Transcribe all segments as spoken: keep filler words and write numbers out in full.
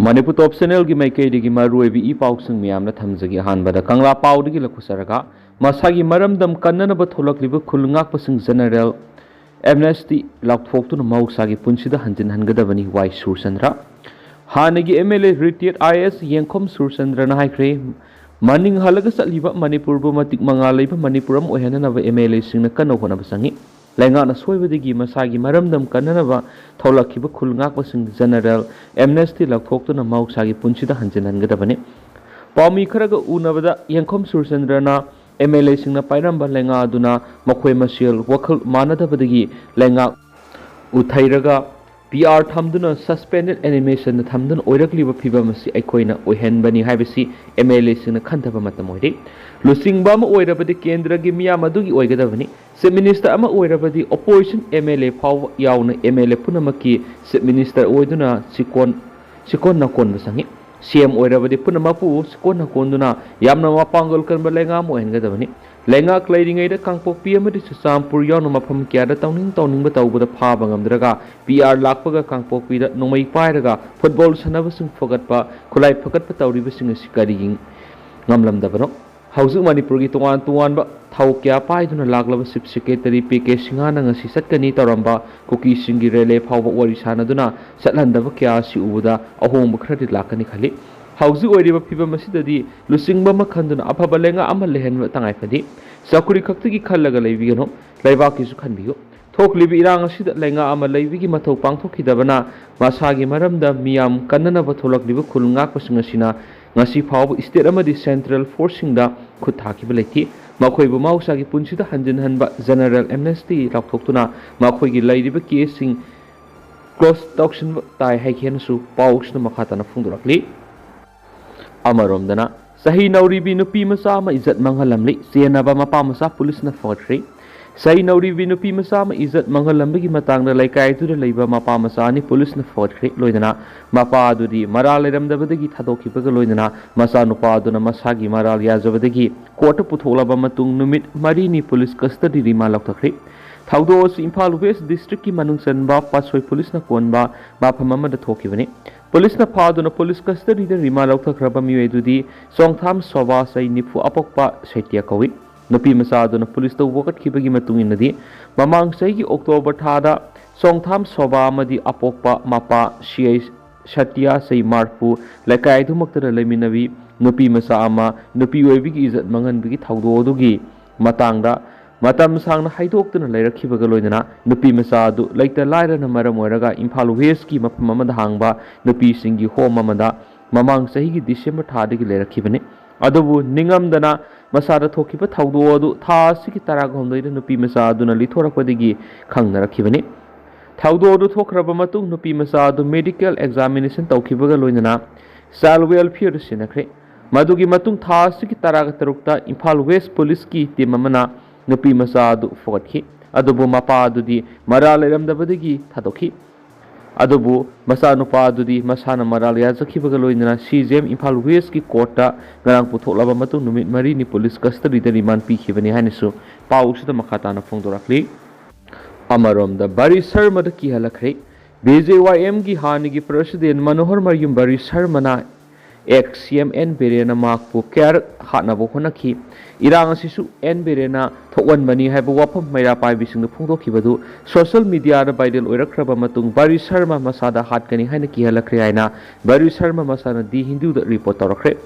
ꯃꯅꯤꯄꯨꯔ ꯇꯣꯞ ꯆꯦꯅꯦꯜꯒꯤ ꯃꯥꯏꯀꯩꯗꯒꯤ ꯃꯔꯨꯑꯣꯏꯕ ꯏ ꯄꯥꯎꯁꯤꯡ ꯃꯌꯥꯝꯅ ꯊꯝꯖꯒꯦ꯫ ꯑꯍꯥꯟꯕꯗ ꯀꯪꯂꯥ ꯄꯥꯎꯗꯒꯤ ꯂꯧꯈꯠꯆꯔꯒ, ꯃꯁꯥꯒꯤ ꯃꯔꯝꯗꯝ ꯀꯟꯅꯅꯕ ꯊꯣꯛꯂꯛꯂꯤꯕ ꯈꯨꯜ ꯉꯥꯛꯄꯁꯤꯡ ꯖꯦꯅꯔꯦꯜ ꯑꯦꯝꯅꯦꯁꯇꯤ ꯂꯥꯎꯊꯣꯛꯇꯨꯅ ꯃꯍꯧꯁꯥꯒꯤ ꯄꯨꯟꯁꯤꯗ ꯍꯟꯖꯤꯟꯍꯟꯒꯗꯕꯅꯤ, ꯋꯥꯏ ꯁꯨꯔꯆꯟꯗ꯭ꯔ꯫ ꯍꯥꯟꯅꯒꯤ M L A ꯔꯤꯇꯤꯌꯔꯗ I A S ꯌꯦꯡꯈꯣꯝ ꯁꯨꯔꯆꯟꯗ꯭ꯔꯅ ꯍꯥꯏꯈ꯭ꯔꯦ, ꯃꯅꯤꯡ ꯍꯜꯂꯒ ꯆꯠꯂꯤꯕ ꯃꯅꯤꯄꯨꯔꯕꯨ ꯃꯇꯤꯛ ꯃꯉꯥ ꯂꯩꯕ ꯃꯅꯤꯄꯨꯔ ꯑꯃ ꯑꯣꯏꯍꯟꯅꯅꯕ ꯑꯦꯝ ꯑꯦꯜ ꯑꯦꯁꯤꯡꯅ ꯀꯟꯅ ꯍꯣꯠꯅꯕ ꯆꯪꯏ꯫ ꯂꯩꯉꯥꯛꯅ ꯁꯣꯏꯕꯗꯒꯤ ꯃꯁꯥꯒꯤ ꯃꯔꯝꯗꯝ ꯀꯟꯅꯅꯕ ꯊꯣꯛꯂꯛꯈꯤꯕ ꯈꯨꯜ ꯉꯥꯛꯄꯁꯤꯡ ꯖꯦꯅꯔꯦꯜ ꯑꯦꯝꯅꯦꯁꯇꯤ ꯂꯧꯊꯣꯛꯇꯨꯅ ꯃꯍꯧꯁꯥꯒꯤ ꯄꯨꯟꯁꯤꯗ ꯍꯟꯖꯤꯟꯍꯟꯒꯗꯕꯅꯤ꯫ ꯄꯥꯎꯃꯤ ꯈꯔꯒ ꯎꯅꯕꯗ ꯌꯦꯡꯈꯣꯝ ꯁꯨꯔꯆꯟꯗ꯭ꯔꯅ ꯑꯦꯝ ꯑꯦꯜ ꯑꯦꯁꯤꯡꯅ ꯄꯥꯏꯔꯝꯕ ꯂꯩꯉꯥꯛ ꯑꯗꯨꯅ ꯃꯈꯣꯏ ꯃꯁꯦꯜ ꯋꯥꯈꯜ ꯃꯥꯟꯅꯗꯕꯗꯒꯤ ꯂꯩꯉꯥꯛ ꯎꯊꯩꯔꯒ ꯄꯤ ꯑꯥꯔ ꯊꯝꯗꯨꯅ, ꯁꯁꯄꯦꯟꯗꯦꯗ ꯑꯦꯅꯤꯃꯦꯁꯟꯗ ꯊꯝꯗꯨꯅ ꯑꯣꯏꯔꯛꯂꯤꯕ ꯐꯤꯕꯝ ꯑꯁꯤ ꯑꯩꯈꯣꯏꯅ ꯑꯣꯏꯍꯟꯕꯅꯤ ꯍꯥꯏꯕꯁꯤ ꯑꯦꯝ ꯑꯦꯜ ꯑꯦꯁꯤꯡꯅ ꯈꯟꯊꯕ ꯃꯇꯝ ꯑꯣꯏꯔꯦ꯫ ꯂꯨꯆꯤꯡꯕ ꯑꯃ ꯑꯣꯏꯔꯕꯗꯤ ꯀꯦꯟꯗ꯭ꯔꯒꯤ ꯃꯤꯌꯥꯝ ꯑꯗꯨꯒꯤ ꯑꯣꯏꯒꯗꯕꯅꯤ꯫ ꯆꯤꯐ ꯃꯤꯅꯤꯁꯇꯔ ꯑꯃ ꯑꯣꯏꯔꯕꯗꯤ ꯑꯣꯄꯣꯖꯤꯁꯟ ꯑꯦꯝ ꯑꯦꯜ ꯑꯦ ꯐꯥꯎꯕ ꯌꯥꯎꯅ ꯑꯦꯝ ꯑꯦꯜ ꯑꯦ ꯄꯨꯝꯅꯃꯛꯀꯤ ꯆꯤꯐ ꯃꯤꯅꯤꯁꯇꯔ ꯑꯣꯏꯗꯨꯅ ꯆꯤꯀꯣꯟ ꯆꯤꯀꯣꯟ ꯅꯀꯣꯟꯕ ꯆꯪꯏ꯫ ꯁꯤ ꯑꯦꯝ ꯑꯣꯏꯔꯕꯗꯤ ꯄꯨꯝꯅꯃꯛꯄꯨ ꯆꯤꯀꯣꯟ ꯅꯀꯣꯟꯗꯨꯅ ꯌꯥꯝꯅ ꯃꯄꯥꯡꯒꯜ ꯀꯟꯕ ꯂꯩꯉꯥꯛ ꯑꯃ ꯑꯣꯏꯍꯟꯒꯗꯕꯅꯤ꯫ ꯂꯩꯉꯥꯛ ꯂꯩꯔꯤꯉꯩꯗ ꯀꯥꯡꯄꯣꯛꯄꯤ ꯑꯃꯗꯤ ꯆꯨꯔꯆꯥꯟꯄꯨꯔ ꯌꯥꯎꯅ ꯃꯐꯝ ꯀꯌꯥꯗ ꯇꯧꯅꯤꯡ ꯇꯧꯅꯤꯡꯕ ꯇꯧꯕꯗ ꯐꯥꯕ ꯉꯝꯗ꯭ꯔꯒ, ꯄꯤ ꯑꯥꯔ ꯂꯥꯛꯄꯒ ꯀꯥꯡꯄꯣꯛꯄꯤꯗ ꯅꯣꯡꯃꯩ ꯄꯥꯏꯔꯒ ꯐꯨꯠꯕꯣꯜ ꯁꯥꯟꯅꯕꯁꯤꯡ ꯐꯒꯠꯄ, ꯈꯨꯠꯂꯥꯏ ꯐꯒꯠꯄ ꯇꯧꯔꯤꯕꯁꯤꯡ ꯑꯁꯤ ꯀꯔꯤꯒꯤ ꯉꯝꯂꯝꯗꯕꯅꯣ? ꯍꯧꯖꯤꯛ ꯃꯅꯤꯄꯨꯔꯒꯤ ꯇꯣꯉꯥꯟ ꯇꯣꯉꯥꯟꯕ ꯊꯧ ꯀꯌꯥ ꯄꯥꯏꯗꯨꯅ ꯂꯥꯛꯂꯕ ꯆꯤꯐ ꯁꯦꯀ꯭ꯔꯦꯇꯔꯤ ꯄꯤ ꯀꯦ ꯁꯤꯡꯍꯅ ꯉꯁꯤ ꯆꯠꯀꯅꯤ ꯇꯧꯔꯝꯕ ꯀꯨꯀꯤꯁꯤꯡꯒꯤ ꯔꯦꯂꯦ ꯐꯥꯎꯕ ꯋꯥꯔꯤ ꯁꯥꯟꯅꯗꯨꯅ ꯆꯠꯍꯟꯗꯕ ꯀꯌꯥ ꯑꯁꯤ ꯎꯕꯗ ꯑꯍꯣꯡꯕ ꯈꯔꯗꯤ ꯂꯥꯛꯀꯅꯤ ꯈꯜꯂꯤ꯫ ꯍꯧꯖꯤꯛ ꯑꯣꯏꯔꯤꯕ ꯐꯤꯕꯝ ꯑꯁꯤꯗꯗꯤ ꯂꯨꯆꯤꯡꯕ ꯑꯃ ꯈꯟꯗꯨꯅ ꯑꯐꯕ ꯂꯩꯉꯥꯛ ꯑꯃ ꯂꯩꯍꯟꯕ ꯇꯉꯥꯏ ꯐꯗꯦ꯫ ꯆꯧꯀ꯭ꯔꯤ ꯈꯛꯇꯒꯤ ꯈꯜꯂꯒ ꯂꯩꯕꯤꯒꯅꯨ, ꯂꯩꯕꯥꯛꯀꯤꯁꯨ ꯈꯟꯕꯤꯌꯨ꯫ ꯊꯣꯛꯂꯤꯕ ꯏꯔꯥꯡ ꯑꯁꯤꯗ ꯂꯩꯉꯥꯛ ꯑꯃ ꯂꯩꯕꯒꯤ ꯃꯊꯧ ꯄꯥꯡꯊꯣꯛꯈꯤꯗꯕꯅ ꯃꯁꯥꯒꯤ ꯃꯔꯝꯗ ꯃꯤꯌꯥꯝ ꯀꯟꯅꯅꯕ ꯊꯣꯛꯂꯛꯂꯤꯕ ꯈꯨꯜ ꯉꯥꯛꯄꯁꯤꯡ ꯑꯁꯤꯅ ꯉꯁꯤ ꯐꯥꯎꯕ ꯁ꯭ꯇꯦꯠ ꯑꯃꯗꯤ ꯁꯦꯟꯇ꯭ꯔꯦꯜ ꯐꯣꯔꯁꯁꯤꯡꯗ ꯈꯨꯠ ꯊꯥꯈꯤꯕ ꯂꯩꯇꯦ꯫ ꯃꯈꯣꯏꯕꯨ ꯃꯍꯧꯁꯥꯒꯤ ꯄꯨꯟꯁꯤꯗ ꯍꯟꯖꯤꯟꯍꯟꯕ, ꯖꯦꯅꯔꯦꯜ ꯑꯦꯝꯅꯦꯁꯇꯤ ꯂꯥꯎꯊꯣꯛꯇꯨꯅ ꯃꯈꯣꯏꯒꯤ ꯂꯩꯔꯤꯕ ꯀꯦꯁꯁꯤꯡ ꯀ꯭ꯂꯣꯖ ꯇꯧꯁꯤꯟꯕ ꯇꯥꯏ ꯍꯥꯏꯈꯤ ꯍꯥꯏꯅꯁꯨ ꯄꯥꯎꯁꯤꯅ ꯃꯈꯥ ꯇꯥꯅ ꯐꯣꯡꯗꯣꯔꯛꯂꯤ꯫ ꯑꯃꯔꯣꯝꯗꯅ, ꯆꯍꯤ ꯅꯧꯔꯤꯕꯤ ꯅꯨꯄꯤ ꯃꯆꯥ ꯑꯃ ꯏꯖꯠ ꯃꯥꯡꯍꯜꯂꯝꯂꯤ꯫ ꯆꯦꯟꯅꯕ ꯃꯄꯥ ꯃꯆꯥ ꯄꯨꯂꯤꯁꯅ ꯐꯒꯠꯈ꯭ꯔꯦ꯫ ꯆꯍꯤ ꯅꯧꯔꯤꯕꯤ ꯅꯨꯄꯤ ꯃꯆꯥ ꯑꯃ ꯏꯖꯠ ꯃꯥꯡꯍꯜꯂꯝꯕꯒꯤ ꯃꯇꯥꯡꯗ ꯂꯩꯀꯥꯏ ꯑꯗꯨꯗ ꯂꯩꯕ ꯃꯄꯥ ꯃꯆꯥ ꯑꯅꯤ ꯄꯨꯂꯤꯁꯅ ꯐꯒꯠꯈ꯭ꯔꯦ꯫ ꯂꯣꯏꯅꯅ ꯃꯄꯥ ꯑꯗꯨꯗꯤ ꯃꯔꯥꯜ ꯂꯩꯔꯝꯗꯕꯗꯒꯤ ꯊꯥꯗꯣꯛꯈꯤꯕꯒ ꯂꯣꯏꯅꯅ ꯃꯆꯥꯅꯨꯄꯥ ꯑꯗꯨꯅ ꯃꯁꯥꯒꯤ ꯃꯔꯥꯜ ꯌꯥꯖꯕꯗꯒꯤ ꯀꯣꯔꯠꯇ ꯄꯨꯊꯣꯛꯂꯕ ꯃꯇꯨꯡ ꯅꯨꯃꯤꯠ ꯃꯔꯤꯅꯤ ꯄꯨꯂꯤꯁ ꯀꯁꯇꯗꯤ ꯔꯤꯃꯥꯟ ꯂꯧꯊꯈ꯭ꯔꯦ꯫ ꯊꯧꯗꯣꯛ ꯑꯁꯤ ꯏꯝꯐꯥꯜ ꯋꯦꯁ ꯗꯤꯁꯇ꯭ꯔꯤꯛꯀꯤ ꯃꯅꯨꯡ ꯆꯟꯕ ꯄꯥꯠꯁꯣꯏ ꯄꯨꯂꯤꯁꯅ ꯀꯣꯟꯕ ꯃꯐꯝ ꯑꯃꯗ ꯊꯣꯛꯈꯤꯕꯅꯤ꯫ ꯄꯨꯂꯤꯁꯅ ꯐꯥꯗꯨꯅ ꯄꯨꯂꯤꯁ ꯀꯁꯇꯗꯤꯗ ꯔꯤꯃꯥꯟ ꯂꯧꯊꯈ꯭ꯔꯕ ꯃꯤꯑꯣꯏ ꯑꯗꯨꯗꯤ ꯆꯣꯡꯊꯥꯝ ꯁꯣꯚꯥ, ꯆꯍꯤ ꯅꯤꯐꯨ, ꯑꯄꯣꯛꯄ ꯁꯩꯇ꯭ꯌ ꯀꯧꯏ꯫ ꯅꯨꯄꯤ ꯃꯆꯥ ꯑꯗꯨꯅ ꯄꯨꯂꯤꯁꯇ ꯋꯥꯀꯠꯈꯤꯕꯒꯤ ꯃꯇꯨꯡ ꯏꯟꯅꯗꯤ, ꯃꯃꯥꯡ ꯆꯍꯤꯒꯤ ꯑꯣꯛꯇꯣꯕꯔ ꯊꯥꯗ ꯆꯣꯡꯊꯥꯝ ꯁꯣꯚꯥ ꯑꯃꯗꯤ ꯑꯄꯣꯛꯄ ꯃꯄꯥ ꯁꯤ ꯑꯥꯏ ꯁꯇ꯭ꯌ, ꯆꯍꯤ ꯃꯔꯤꯐꯨ, ꯂꯩꯀꯥꯏ ꯑꯗꯨꯃꯛꯇꯗ ꯂꯩꯃꯤꯟꯅꯕꯤ ꯅꯨꯄꯤ ꯃꯆꯥ ꯑꯃ ꯅꯨꯄꯤ ꯑꯣꯏꯕꯒꯤ ꯏꯖꯠ ꯃꯥꯡꯍꯟꯕꯒꯤ ꯊꯧꯗꯣꯛ ꯑꯗꯨꯒꯤ ꯃꯇꯥꯡꯗ ꯃꯇꯝ ꯁꯥꯡꯅ ꯍꯥꯏꯗꯣꯛꯇꯨꯅ ꯂꯩꯔꯛꯈꯤꯕꯒ ꯂꯣꯏꯅꯅ, ꯅꯨꯄꯤ ꯃꯆꯥ ꯑꯗꯨ ꯂꯩꯇ ꯂꯥꯏꯔꯅ ꯃꯔꯝ ꯑꯣꯏꯔꯒ ꯏꯝꯐꯥꯜ ꯋꯦꯁꯀꯤ ꯃꯐꯝ ꯑꯃꯗ ꯍꯥꯡꯕ ꯅꯨꯄꯤꯁꯤꯡꯒꯤ ꯍꯣꯝ ꯑꯃꯗ ꯃꯃꯥꯡ ꯆꯍꯤꯒꯤ ꯗꯤꯁꯦꯝꯕꯔ ꯊꯥꯗꯒꯤ ꯂꯩꯔꯛꯈꯤꯕꯅꯤ꯫ ꯑꯗꯨꯕꯨ ꯅꯤꯡꯉꯝꯗꯅ ꯃꯁꯥꯗ ꯊꯣꯛꯈꯤꯕ ꯊꯧꯗꯣꯛ ꯑꯗꯨ ꯊꯥ ꯑꯁꯤꯒꯤ ꯇꯔꯥꯍꯨꯝꯗꯣꯏꯗ ꯅꯨꯄꯤ ꯃꯆꯥ ꯑꯗꯨꯅ ꯂꯤꯊꯣꯔꯛꯄꯗꯒꯤ ꯈꯪꯅꯔꯛꯈꯤꯕꯅꯤ꯫ ꯊꯧꯗꯣꯛ ꯑꯗꯨ ꯊꯣꯛꯈ꯭ꯔꯕ ꯃꯇꯨꯡ ꯅꯨꯄꯤ ꯃꯆꯥ ꯑꯗꯨ ꯃꯦꯗꯤꯀꯦꯜ ꯑꯦꯛꯖꯥꯃꯤꯅꯦꯁꯟ ꯇꯧꯈꯤꯕꯒ ꯂꯣꯏꯅꯅ ꯆꯥꯏꯜ ꯋꯦꯜꯐꯤꯌꯔꯗ ꯁꯤꯟꯅꯈ꯭ꯔꯦ꯫ ꯃꯗꯨꯒꯤ ꯃꯇꯨꯡ ꯊꯥ ꯑꯁꯤꯒꯤ ꯇꯔꯥꯒ ꯇꯔꯨꯛꯇ ꯏꯝꯐꯥꯜ ꯋꯦꯁ ꯄꯨꯂꯤꯁꯀꯤ ꯇꯤꯝ ꯑꯃꯅ ꯅꯨꯄꯤ ꯃꯆꯥ ꯑꯗꯨ ꯐꯒꯠꯈꯤ꯫ ꯑꯗꯨꯕꯨ ꯃꯄꯥ ꯑꯗꯨꯗꯤ ꯃꯔꯥꯜ ꯂꯩꯔꯝꯗꯕꯗꯒꯤ ꯊꯥꯗꯣꯛꯈꯤ꯫ ꯑꯗꯨꯕꯨ ꯃꯆꯥꯅꯨꯄꯥ ꯑꯗꯨꯗꯤ ꯃꯁꯥꯅ ꯃꯔꯥꯜ ꯌꯥꯖꯈꯤꯕꯒ ꯂꯣꯏꯅꯅ ꯁꯤ ꯖꯤ ꯑꯦꯝ ꯏꯝꯐꯥꯜ ꯋꯦꯁꯀꯤ ꯀꯣꯔꯠꯇ ꯉꯔꯥꯡ ꯄꯨꯊꯣꯛꯂꯕ ꯃꯇꯨꯡ ꯅꯨꯃꯤꯠ ꯃꯔꯤꯅꯤ ꯄꯨꯂꯤꯁ ꯀꯁꯇꯗꯤꯗ ꯔꯤꯃꯥꯟ ꯄꯤꯈꯤꯕꯅꯤ ꯍꯥꯏꯅꯁꯨ ꯄꯥꯎꯁꯤꯗ ꯃꯈꯥ ꯇꯥꯅ ꯐꯣꯡꯗꯣꯔꯛꯂꯤ꯫ ꯑꯃꯔꯣꯝꯗ ꯕꯥꯔꯤ ꯁꯔꯃꯗ ꯀꯤꯍꯜꯂꯛꯈ꯭ꯔꯦ꯫ ꯕꯤ ꯖꯦ ꯋꯥꯏ ꯑꯦꯝꯒꯤ ꯍꯥꯟꯅꯒꯤ ꯄ꯭ꯔꯁꯤꯗꯦꯟ ꯃꯅꯣꯍꯔ ꯃꯌꯨꯝ ꯕꯥꯔꯤ ꯁꯔꯃꯅ ꯑꯦꯛꯁ ꯁꯤ ꯑꯦꯝ ꯑꯦꯟ ꯕꯤꯔꯦꯟꯅ ꯃꯍꯥꯛꯄꯨ ꯀꯌꯥꯔꯛ ꯍꯥꯠꯅꯕ ꯍꯣꯠꯅꯈꯤ꯫ ꯏꯔꯥꯡ ꯑꯁꯤꯁꯨ ꯑꯦꯟ ꯕꯤꯔꯦꯟꯅ ꯊꯣꯛꯍꯟꯕꯅꯤ ꯍꯥꯏꯕ ꯋꯥꯐꯝ ꯃꯩꯔꯥ ꯄꯥꯏꯕꯤꯁꯤꯡꯅ ꯐꯣꯡꯗꯣꯛꯈꯤꯕꯗꯨ ꯁꯣꯁꯤꯌꯦꯜ ꯃꯤꯗꯤꯌꯥꯗ ꯚꯥꯏꯔꯦꯜ ꯑꯣꯏꯔꯛꯈ꯭ꯔꯕ ꯃꯇꯨꯡ ꯕꯥꯔꯤ ꯁꯔꯃ ꯃꯁꯥꯗ ꯍꯥꯠꯀꯅꯤ ꯍꯥꯏꯅ ꯀꯤꯍꯜꯂꯛꯈ꯭ꯔꯦ ꯍꯥꯏꯅ ꯕꯥꯔꯤ ꯁꯔꯃ ꯃꯁꯥꯅ ꯗꯤ ꯍꯤꯟꯗꯨꯗ ꯔꯤꯄꯣꯔꯠ ꯇꯧꯔꯛꯈ꯭ꯔꯦ꯫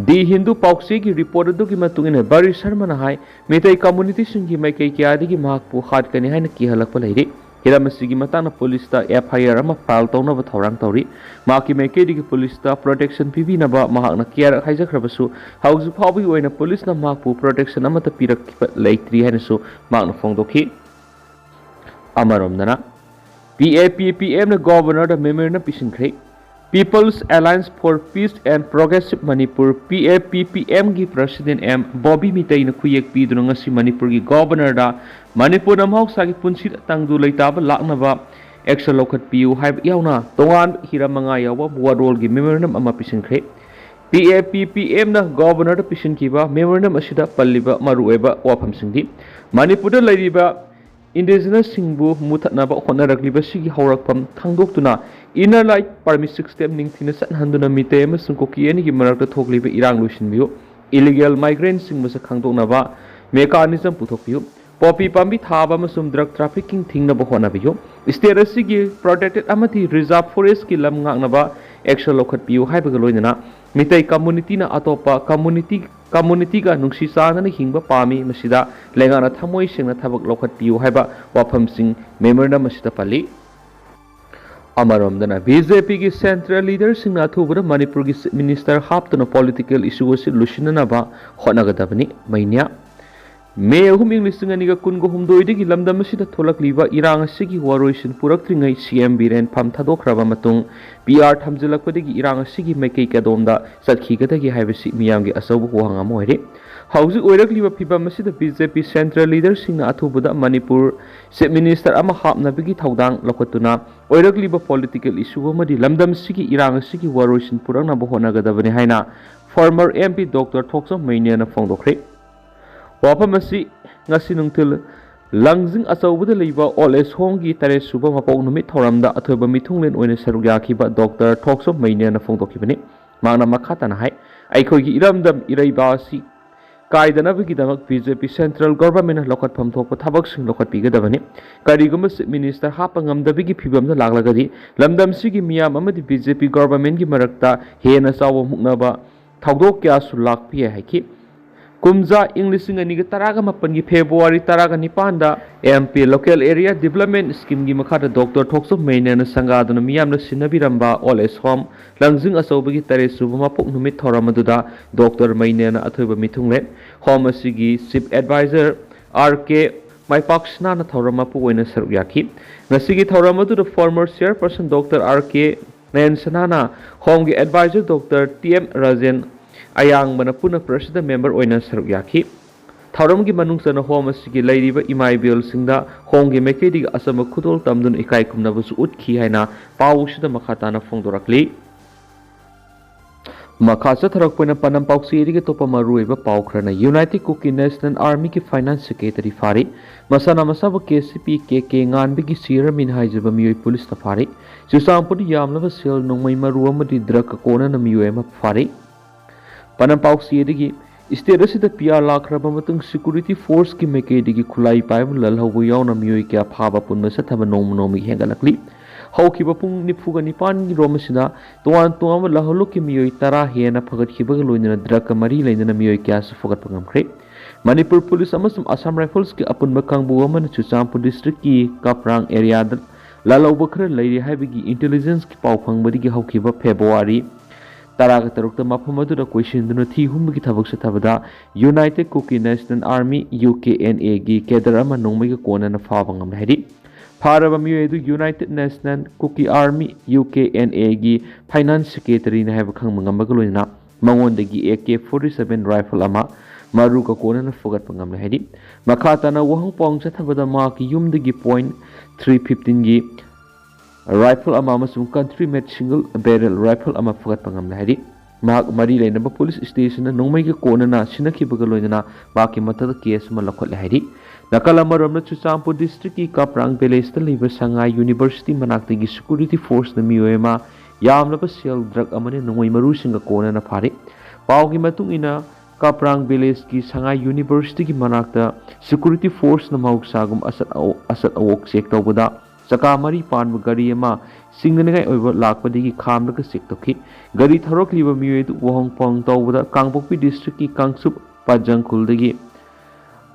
ꯗꯤ ꯍꯤꯟꯗꯨ ꯄꯥꯎꯆꯦꯒꯤ ꯔꯤꯄꯣꯔꯠ ꯑꯗꯨꯒꯤ ꯃꯇꯨꯡ ꯏꯟꯅ ꯕꯥꯔꯤ ꯁꯔꯃꯅ ꯍꯥꯏ, ꯃꯤꯇꯩ ꯀꯝꯃꯨꯅꯤꯇꯤꯁꯤꯡꯒꯤ ꯃꯥꯏꯀꯩ ꯀꯌꯥꯗꯒꯤ ꯃꯍꯥꯛꯄꯨ ꯍꯥꯠꯀꯅꯤ ꯍꯥꯏꯅ ꯀꯤꯍꯜꯂꯛꯄ ꯂꯩꯔꯤ꯫ ꯍꯤꯔꯝ ꯑꯁꯤꯒꯤ ꯃꯇꯥꯡꯗ ꯄꯨꯂꯤꯁꯇ ꯑꯦꯐ ꯑꯥꯏ ꯑꯥꯔ ꯑꯃ ꯐꯥꯏꯜ ꯇꯧꯅꯕ ꯊꯧꯔꯥꯡ ꯇꯧꯔꯤ꯫ ꯃꯍꯥꯛꯀꯤ ꯃꯥꯏꯀꯩꯗꯒꯤ ꯄꯨꯂꯤꯁꯇ ꯄ꯭ꯔꯣꯇꯦꯛꯁꯟ ꯄꯤꯕꯤꯅꯕ ꯃꯍꯥꯛꯅ ꯀꯌꯥꯔꯛ ꯍꯥꯏꯖꯈ꯭ꯔꯕꯁꯨ, ꯍꯧꯖꯤꯛ ꯐꯥꯎꯕꯒꯤ ꯑꯣꯏꯅ ꯄꯨꯂꯤꯁꯅ ꯃꯍꯥꯛꯄꯨ ꯄ꯭ꯔꯣꯇꯦꯛꯁꯟ ꯑꯃꯠꯇ ꯄꯤꯔꯛꯈꯤꯕ ꯂꯩꯇ꯭ꯔꯤ ꯍꯥꯏꯅꯁꯨ ꯃꯍꯥꯛꯅ ꯐꯣꯡꯗꯣꯛꯈꯤ꯫ ꯑꯃꯔꯣꯝꯗꯅ, ꯄꯤ ꯑꯦ ꯄꯤ ꯄꯤ ꯑꯦꯝꯅ ꯒꯣꯚꯔꯅꯔꯗ ꯃꯦꯃꯣꯔꯦꯟꯗꯝ ꯄꯤꯁꯤꯟꯈ꯭ꯔꯦ꯫ People's Alliance for Peace and Progressive Manipur, P A P P ꯑꯦꯝꯒꯤ ꯄ꯭ꯔꯁꯤꯗꯦꯟ ꯑꯦꯝ ꯕꯣꯕꯤ ꯃꯤꯇꯩꯅ ꯈꯨꯌꯦꯛ ꯄꯤꯗꯨꯅ ꯉꯁꯤ ꯃꯅꯤꯄꯨꯔꯒꯤ ꯒꯣꯚꯔꯅꯔꯗ ꯃꯅꯤꯄꯨꯔꯅ ꯃꯍꯧꯁꯥꯒꯤ ꯄꯨꯟꯁꯤꯗ ꯇꯪꯗꯨ ꯂꯩꯇꯥꯕ ꯂꯥꯛꯅꯕ ꯑꯦꯛꯁꯟ ꯂꯧꯈꯠꯄꯤꯌꯨ ꯍꯥꯏꯕ ꯌꯥꯎꯅ ꯇꯣꯉꯥꯟꯕ ꯍꯤꯔꯝ ꯃꯉꯥ ꯌꯥꯎꯕ ꯋꯥꯔꯣꯜꯒꯤ ꯃꯦꯃꯣꯔꯦꯟꯗꯝ ꯑꯃ ꯄꯤꯁꯤꯟꯈ꯭ꯔꯦ꯫ ꯄꯤ ꯑꯦ ꯄꯤ ꯄꯤ ꯑꯦꯝꯅ ꯒꯣꯚꯔꯅꯔꯗ ꯄꯤꯁꯤꯟꯈꯤꯕ ꯃꯦꯃꯣꯔꯦꯟꯗꯝ ꯑꯁꯤꯗ ꯄꯜꯂꯤꯕ ꯃꯔꯨꯑꯣꯏꯕ ꯋꯥꯐꯝꯁꯤꯡꯗꯤ, ꯃꯅꯤꯄꯨꯔꯗ ꯂꯩꯔꯤꯕ Indigenous ꯁꯤꯡꯕꯨ ꯃꯨꯊꯠꯅꯕ ꯍꯣꯠꯅꯔꯛꯂꯤꯕꯁꯤꯒꯤ ꯍꯧꯔꯛꯐꯝ ꯈꯪꯗꯣꯛꯇꯨꯅ inner line permissive step ꯅꯤꯡꯊꯤꯅ ꯆꯠꯍꯟꯗꯨꯅ ꯃꯤꯇꯩ ꯑꯃꯁꯨꯡ ꯀꯨꯀꯤ ꯑꯅꯤꯒꯤ ꯃꯔꯛꯇ ꯊꯣꯛꯂꯤꯕ ꯏꯔꯥꯡ ꯂꯣꯏꯁꯤꯟꯕꯤꯌꯨ꯫ Illegal migrant ꯁꯤꯡ ꯃꯁꯛ ꯈꯪꯗꯣꯛꯅꯕ mechanism ꯄꯨꯊꯣꯛꯄꯤꯌꯨ꯫ Poppy ꯄꯥꯝꯕꯤ ꯊꯥꯕ ꯑꯃꯁꯨꯡ drug trafficking ꯊꯤꯡꯅꯕ ꯍꯣꯠꯅꯕꯤꯌꯨ꯫ State ꯑꯁꯤꯒꯤ protected ꯑꯃꯗꯤ reserve forest ꯀꯤ ꯂꯝ ꯉꯥꯛꯅꯕ action ꯂꯧꯈꯠꯄꯤꯌꯨ ꯍꯥꯏꯕꯒ ꯂꯣꯏꯅꯅ ꯃꯤꯇꯩ community ꯅ ꯑꯇꯣꯞꯄ community community ꯒ ꯅꯨꯡꯁꯤ ꯆꯥꯟꯅꯅ ꯍꯤꯡꯕ ꯄꯥꯝꯃꯤ꯫ ꯃꯁꯤꯗ ꯂꯩꯉꯥꯛꯅ ꯊꯃꯣꯏ ꯁꯦꯡꯅ ꯊꯕꯛ ꯂꯧꯈꯠꯄꯤꯌꯨ ꯍꯥꯏꯕ ꯋꯥꯐꯝꯁꯤꯡ memorandum ꯑꯁꯤꯗ ꯄꯜꯂꯤ꯫ ꯑꯃꯔꯣꯝꯗꯅ BJP ꯒꯤ central leader ꯁꯤꯡꯅ ꯑꯊꯨꯕꯗ ꯃꯅꯤꯄꯨꯔꯒꯤ Chief Minister ꯍꯥꯞꯇꯨꯅ political issue ꯑꯁꯤ ꯂꯣꯏꯁꯤꯟꯅꯅꯕ ꯍꯣꯠꯅꯒꯗꯕꯅꯤ꯫ ꯃꯩꯅ꯭ꯌꯥ꯫ May ꯑꯍꯨꯝ, ꯏꯪ ꯂꯤꯁꯤꯡ ꯑꯅꯤꯒ ꯀꯨꯟꯒ ꯍꯨꯝꯗꯣꯏꯗꯒꯤ ꯂꯝꯗꯝ ꯑꯁꯤꯗ ꯊꯣꯛꯂꯛꯂꯤꯕ ꯏꯔꯥꯡ ꯑꯁꯤꯒꯤ ꯋꯥꯔꯣꯏꯁꯤꯟ ꯄꯨꯔꯛꯇ꯭ꯔꯤꯉꯩ CM ꯕꯤꯔꯦꯟ ꯐꯝ ꯊꯥꯗꯣꯛꯈ꯭ꯔꯕ ꯃꯇꯨꯡ PR ꯊꯝꯖꯤꯜꯂꯛꯄꯗꯒꯤ ꯏꯔꯥꯡ ꯑꯁꯤꯒꯤ ꯃꯥꯏꯀꯩ ꯀꯗꯣꯝꯗ ꯆꯠꯈꯤꯒꯗꯒꯦ ꯍꯥꯏꯕꯁꯤ ꯃꯤꯌꯥꯝꯒꯤ ꯑꯆꯧꯕ ꯋꯥꯍꯪ ꯑꯃ ꯑꯣꯏꯔꯤ꯫ ꯍꯧꯖꯤꯛ ꯑꯣꯏꯔꯛꯂꯤꯕ ꯐꯤꯕꯝ ꯑꯁꯤꯗ BJP central leader ꯁꯤꯡꯅ ꯑꯊꯨꯕꯗ ꯃꯅꯤꯄꯨꯔ Chief Minister ꯑꯃ ꯍꯥꯞꯅꯕꯒꯤ ꯊꯧꯗꯥꯡ ꯂꯧꯈꯠꯇꯨꯅ ꯑꯣꯏꯔꯛꯂꯤꯕ political issue ꯑꯃꯗꯤ ꯂꯝꯗꯝꯁꯤꯒꯤ ꯏꯔꯥꯡ ꯑꯁꯤꯒꯤ ꯋꯥꯔꯣꯏꯁꯤꯟ ꯄꯨꯔꯛꯅꯕ ꯍꯣꯠꯅꯒꯗꯕꯅꯤ ꯍꯥꯏꯅ former MP Doctor ꯊꯣꯛꯆꯣꯝ ꯃꯩꯅꯦꯅ ꯐꯣꯡꯗꯣꯛꯈ꯭ꯔꯦ꯫ ꯋꯥꯐꯝ ꯑꯁꯤ ꯉꯁꯤ ꯅꯨꯡꯊꯤꯜ ꯂꯪꯖꯤꯡ ꯑꯆꯧꯕꯗ ꯂꯩꯕ Old Age Home ꯒꯤ ꯇꯔꯦꯠ ꯁꯨꯕ ꯃꯄꯣꯛ ꯅꯨꯃꯤꯠ ꯊꯧꯔꯝꯗ ꯑꯊꯣꯏꯕ ꯃꯤꯊꯨꯡꯂꯦꯟ ꯑꯣꯏꯅ ꯁꯔꯨꯛ ꯌꯥꯈꯤꯕ Doctor ꯊꯣꯛꯆꯣꯝ ꯃꯩꯅꯦꯅ ꯐꯣꯡꯗꯣꯛꯈꯤꯕꯅꯤ꯫ ꯃꯍꯥꯛꯅ ꯃꯈꯥ ꯇꯥꯅ ꯍꯥꯏ, ꯑꯩꯈꯣꯏꯒꯤ ꯏꯔꯝꯗꯝ ꯏꯔꯩꯕꯥꯛ ꯑꯁꯤ ꯀꯥꯏꯗꯅꯕꯒꯤꯗꯃꯛ BJP central government ꯅ ꯂꯧꯈꯠꯐꯝ ꯊꯣꯛꯄ ꯊꯕꯛꯁꯤꯡ ꯂꯧꯈꯠꯄꯤꯒꯗꯕꯅꯤ꯫ ꯀꯔꯤꯒꯨꯝꯕ Chief Minister ꯍꯥꯞꯄ ꯉꯝꯗꯕꯒꯤ ꯐꯤꯕꯝꯗ ꯂꯥꯛꯂꯒꯗꯤ ꯂꯝꯗꯝꯁꯤꯒꯤ ꯃꯤꯌꯥꯝ ꯑꯃꯗꯤ BJP government ꯒꯤ ꯃꯔꯛꯇ ꯍꯦꯟꯅ ꯆꯥꯎꯕ ꯃꯨꯛꯅꯕ ꯊꯧꯗꯣꯛ ꯀꯌꯥꯁꯨ ꯂꯥꯛꯄ ꯌꯥꯏ ꯍꯥꯏꯈꯤ꯫ ꯀꯨꯝꯖꯥ ꯏꯪ ꯂꯤꯁꯤꯡ ꯑꯅꯤꯒ ꯇꯔꯥꯒ ꯃꯥꯄꯟꯒꯤ February ꯇꯔꯥꯒ ꯅꯤꯄꯥꯟꯗ MP Local Area Development Scheme ꯒꯤ ꯃꯈꯥꯗ Doctor ꯊꯣꯛꯆꯣꯝ ꯃꯩꯅꯦꯅ ꯁꯪꯒꯥꯗꯨꯅ ꯃꯤꯌꯥꯝꯅ ꯁꯤꯟꯅꯕꯤꯔꯝꯕ Old Age Home ꯂꯪꯖꯤꯡ ꯑꯆꯧꯕꯒꯤ ꯇꯔꯦꯠ ꯁꯨꯕ ꯃꯄꯣꯛ ꯅꯨꯃꯤꯠ ꯊꯧꯔꯝ ꯑꯗꯨꯗ Doctor ꯃꯩꯅꯦꯅ ꯑꯊꯣꯏꯕ ꯃꯤꯊꯨꯡꯂꯦꯟ꯫ Home ꯑꯁꯤꯒꯤ Chief Advisor R K ꯃꯥꯏꯄꯥꯛꯁꯅꯥꯅ ꯊꯧꯔꯝ ꯃꯄꯨ ꯑꯣꯏꯅ ꯁꯔꯨꯛ ꯌꯥꯈꯤ꯫ ꯉꯁꯤꯒꯤ ꯊꯧꯔꯝ ꯑꯗꯨꯗ former chairperson Doctor R K ꯅꯌꯟꯁꯅꯥꯅ, Home ꯒꯤ Advisor Doctor T M Rajen ꯑꯌꯥꯡꯕꯅ ꯄꯨꯟꯅ president member ꯑꯣꯏꯅ ꯁꯔꯨꯛ ꯌꯥꯈꯤ꯫ ꯊꯧꯔꯝꯒꯤ ꯃꯅꯨꯡ ꯆꯟꯅ Home ꯑꯁꯤꯒꯤ ꯂꯩꯔꯤꯕ ꯏꯃꯥ ꯏꯕꯦꯜꯁꯤꯡꯗ Home ꯒꯤ ꯃꯥꯏꯀꯩꯗꯒꯤ ꯑꯆꯝꯕ ꯈꯨꯗꯣꯜ ꯇꯝꯗꯨꯅ ꯏꯀꯥꯏ ꯈꯨꯝꯅꯕꯁꯨ ꯎꯠꯈꯤ ꯍꯥꯏꯅ ꯄꯥꯎꯁꯤꯗ ꯃꯈꯥ ꯇꯥꯅ ꯐꯣꯡꯗꯣꯔꯛꯂꯤ꯫ ꯃꯈꯥ ꯆꯠꯊꯔꯛꯄ ꯑꯣꯏꯅ ꯄꯥꯎꯆꯦꯗꯒꯤ ꯑꯇꯣꯞꯄ ꯃꯔꯨꯑꯣꯏꯕ ꯄꯥꯎ ꯈꯔꯅ, ꯌꯨꯅꯥꯏꯇꯦꯗ ꯀꯨꯀꯤ ꯅꯦꯁꯅꯦꯜ ꯑꯥꯔꯃꯤꯒꯤ ꯐꯥꯏꯅꯥꯟꯁ ꯁꯦꯀ꯭ꯔꯦꯇꯔꯤ ꯐꯥꯔꯦ꯫ ꯃꯁꯥꯅ ꯃꯁꯥꯕꯨ ꯀꯦ ꯁꯤ ꯄꯤ ꯀꯦ ꯀꯦ ꯉꯥꯟꯕꯒꯤ ꯆꯤꯌꯔꯃꯦꯟ ꯍꯥꯏꯖꯕ ꯃꯤꯑꯣꯏ ꯄꯨꯂꯤꯁꯅ ꯐꯥꯔꯦ꯫ ꯆꯨꯔꯆꯥꯟꯄꯨꯔꯗ ꯌꯥꯝꯂꯕ ꯁꯦꯜ, ꯅꯣꯡꯃꯩ ꯃꯔꯨ ꯑꯃꯗꯤ ꯗ꯭ꯔꯒꯀ ꯀꯣꯟꯅꯅ ꯃꯤꯑꯣꯏ ꯑꯃ ꯐꯥꯔꯦ꯫ ꯄꯥꯎꯆꯦꯗꯒꯤ, ꯁ꯭ꯇꯦꯠ ꯑꯁꯤꯗ ꯄꯤ ꯑꯥꯔ ꯂꯥꯛꯈ꯭ꯔꯕ ꯃꯇꯨꯡ ꯁꯦꯀ꯭ꯌꯨꯔꯤꯇꯤ ꯐꯣꯔꯁꯀꯤ ꯃꯥꯏꯀꯩꯗꯒꯤ ꯈꯨꯠꯂꯥꯏ ꯄꯥꯏꯕ ꯂꯥꯜꯍꯧꯕ ꯌꯥꯎꯅ ꯃꯤꯑꯣꯏ ꯀꯌꯥ ꯐꯥꯕ ꯄꯨꯟꯕ ꯆꯠꯊꯕ ꯅꯣꯡꯃ ꯅꯣꯡꯃꯒꯤ ꯍꯦꯟꯒꯠꯂꯛꯂꯤ꯫ ꯍꯧꯈꯤꯕ ꯄꯨꯡ ꯅꯤꯐꯨꯒ ꯅꯤꯄꯥꯟꯒꯤ ꯔꯣꯝ ꯑꯁꯤꯗ ꯇꯣꯉꯥꯟ ꯇꯣꯉꯥꯟꯕ ꯂꯥꯜꯍꯧꯂꯨꯞꯀꯤ ꯃꯤꯑꯣꯏ ꯇꯔꯥ ꯍꯦꯟꯅ ꯐꯒꯠꯈꯤꯕꯒ ꯂꯣꯏꯅꯅ ꯗ꯭ꯔꯒꯀ ꯃꯔꯤ ꯂꯩꯅꯅ ꯃꯤꯑꯣꯏ ꯀꯌꯥꯁꯨ ꯐꯒꯠꯄ ꯉꯝꯈ꯭ꯔꯦ꯫ ꯃꯅꯤꯄꯨꯔ ꯄꯨꯂꯤꯁ ꯑꯃꯁꯨꯡ ꯑꯁꯥꯝ ꯔꯥꯏꯐꯜꯁꯀꯤ ꯑꯄꯨꯟꯕ ꯀꯥꯡꯕꯨ ꯑꯃꯅ ꯆꯨꯔꯆꯥꯟꯄꯨꯔ ꯗꯤꯁꯇ꯭ꯔꯤꯛꯀꯤ ꯀꯥꯞꯔꯥꯡ ꯑꯦꯔꯤꯌꯥꯗ ꯂꯥꯜꯍꯧꯕ ꯈꯔ ꯂꯩꯔꯤ ꯍꯥꯏꯕꯒꯤ ꯏꯟꯇꯦꯂꯤꯖꯦꯟꯁꯀꯤ ꯄꯥꯎ ꯐꯪꯕꯗꯒꯤ ꯍꯧꯈꯤꯕ ꯐꯦꯕ꯭ꯔꯨꯋꯥꯔꯤ ꯇꯔꯥꯒ ꯇꯔꯨꯛꯇ ꯃꯐꯝ ꯑꯗꯨꯗ ꯀꯣꯏꯁꯤꯟꯗꯨꯅ ꯊꯤ ꯍꯨꯝꯕꯒꯤ ꯊꯕꯛ ꯆꯠꯊꯕꯗ united Kuki national army, U K N ꯑꯦꯒꯤ ꯀꯦꯗꯔ ꯑꯃ ꯅꯣꯡꯃꯩꯒ ꯀꯣꯟꯅꯅ ꯐꯥꯕ ꯉꯝꯂꯦ ꯍꯥꯏꯔꯤ꯫ ꯐꯥꯔꯕ ꯃꯤꯑꯣꯏ ꯑꯗꯨ united national Kuki army, U K N ꯑꯦꯒꯤ ꯐꯥꯏꯅꯥꯟꯁ ꯁꯦꯀ꯭ꯔꯦꯇꯔꯤꯅꯤ ꯍꯥꯏꯕ ꯈꯪꯕ ꯉꯝꯕꯒ ꯂꯣꯏꯅꯅ ꯃꯉꯣꯟꯗꯒꯤ A K forty seven rifle ꯑꯃ ꯃꯔꯨꯒ ꯀꯣꯟꯅꯅ ꯐꯨꯒꯠꯄ ꯉꯝꯂꯦ ꯍꯥꯏꯔꯤ꯫ ꯃꯈꯥ ꯇꯥꯅ ꯋꯥꯍꯪ ꯄꯥꯎ ꯆꯠꯊꯕꯗ ꯃꯍꯥꯛꯀꯤ ꯌꯨꯝꯗꯒꯤ ꯄꯣꯏꯟ ꯊ꯭ꯔꯤ ꯐꯤꯐꯇꯤꯟꯒꯤ ꯔꯥꯏꯐꯜ ꯑꯃ ꯑꯃꯁꯨꯡ ꯀꯟꯇ꯭ꯔꯤ ꯃꯦꯗ ꯁꯤꯡꯒꯜ ꯕꯦꯔꯦꯜ ꯔꯥꯏꯐꯜ ꯑꯃ ꯐꯒꯠꯄ ꯉꯝꯂꯦ ꯍꯥꯏꯔꯤ꯫ ꯃꯍꯥꯛ ꯃꯔꯤ ꯂꯩꯅꯕ ꯄꯨꯂꯤꯁ ꯁ꯭ꯇꯦꯁꯟꯗ ꯅꯣꯡꯃꯩꯒ ꯀꯣꯟꯅꯅ ꯁꯤꯟꯅꯈꯤꯕꯒ ꯂꯣꯏꯅꯅ ꯃꯍꯥꯛꯀꯤ ꯃꯊꯛꯇ ꯀꯦꯁ ꯑꯃ ꯂꯧꯈꯠꯂꯦ ꯍꯥꯏꯔꯤ꯫ ꯅꯥꯀꯜ ꯑꯃꯔꯣꯝꯗ ꯆꯨꯔꯆꯥꯟꯄꯨꯔ ꯗꯤꯁꯇ꯭ꯔꯤꯛꯀꯤ ꯀꯥꯞꯔꯥꯡ ꯚꯤꯂꯦꯖꯇ ꯂꯩꯕ ꯁꯉꯥꯏ ꯌꯨꯅꯤꯚꯔꯁꯤꯇꯤ ꯃꯅꯥꯛꯇꯒꯤ ꯁꯦꯀ꯭ꯌꯨꯔꯤꯇꯤ ꯐꯣꯔꯁꯅ ꯃꯤꯑꯣꯏ ꯑꯃ ꯌꯥꯝꯂꯕ ꯁꯦꯜ, ꯗ꯭ꯔꯒ ꯑꯃꯗꯤ ꯅꯣꯡꯃꯩ ꯃꯔꯨꯁꯤꯡꯒ ꯀꯣꯟꯅꯅ ꯐꯥꯔꯦ꯫ ꯄꯥꯎꯒꯤ ꯃꯇꯨꯡ ꯏꯟꯅ ꯀꯥꯞꯔꯥꯡ ꯚꯤꯂꯦꯖꯀꯤ ꯁꯉꯥꯏ ꯌꯨꯅꯤꯚꯔꯁꯤꯇꯤꯒꯤ ꯃꯅꯥꯛꯇ ꯁꯦꯀ꯭ꯌꯨꯔꯤꯇꯤ ꯐꯣꯔꯁꯅ ꯃꯍꯧꯁꯥꯒꯨꯝ ꯑꯁꯠ ꯑꯋ-, ꯑꯁꯠ ꯑꯋꯣꯛ ꯆꯦꯛ ꯇꯧꯕꯗ ꯆꯀꯥ ꯃꯔꯤ ꯄꯥꯟꯕ ꯒꯥꯔꯤ ꯑꯃ ꯁꯤꯡꯅꯅꯤꯡꯉꯥꯏ ꯑꯣꯏꯕ ꯂꯥꯛꯄꯗꯒꯤ ꯈꯥꯝꯂꯒ ꯆꯦꯛ ꯇꯧꯈꯤ꯫ ꯒꯥꯔꯤ ꯊꯧꯔꯛꯂꯤꯕ ꯃꯤꯑꯣꯏ ꯑꯗꯨ ꯋꯥꯍꯪ ꯄꯥꯎꯍꯪ ꯇꯧꯕꯗ ꯀꯥꯡꯄꯣꯛꯄꯤ ꯗꯤꯁꯇ꯭ꯔꯤꯛꯀꯤ ꯀꯥꯡꯆꯨꯞ ꯄꯥꯖꯪ ꯈꯨꯜꯗꯒꯤ